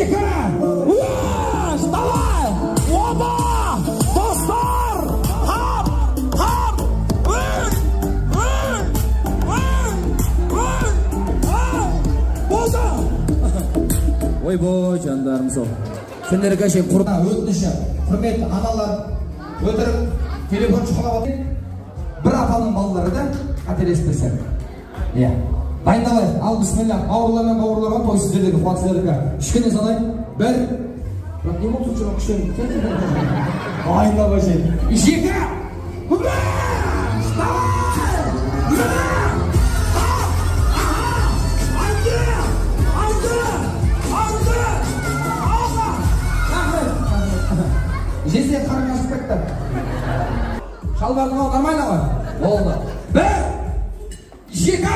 Екі, үш, давай! Оба! Достар! Хап! Хап! Үш! Үш! Үш! Үш! Үш! Болды! Ойбой, жандарым сол. Сендерге әшейін құр. Өтініші, құрметті аналар, өтірік телефон шұқылап, бір апаның балалары да, қателеспесем, иә. Дайындалайық. Ал, бісміллә! Бауырлар мен бауырларға той сіздердікі, қуат сіздердікі. Кішкене санайық. Бір. Бірақ не болды соншама күшеніп? Дайындап әшейін. Екі, үш, давай! Алты, алты, алты, алға! Рахмет. Жезде қарның ашып кетті. Шалбардың ау, нормально ғой? Болды. Бір, екі.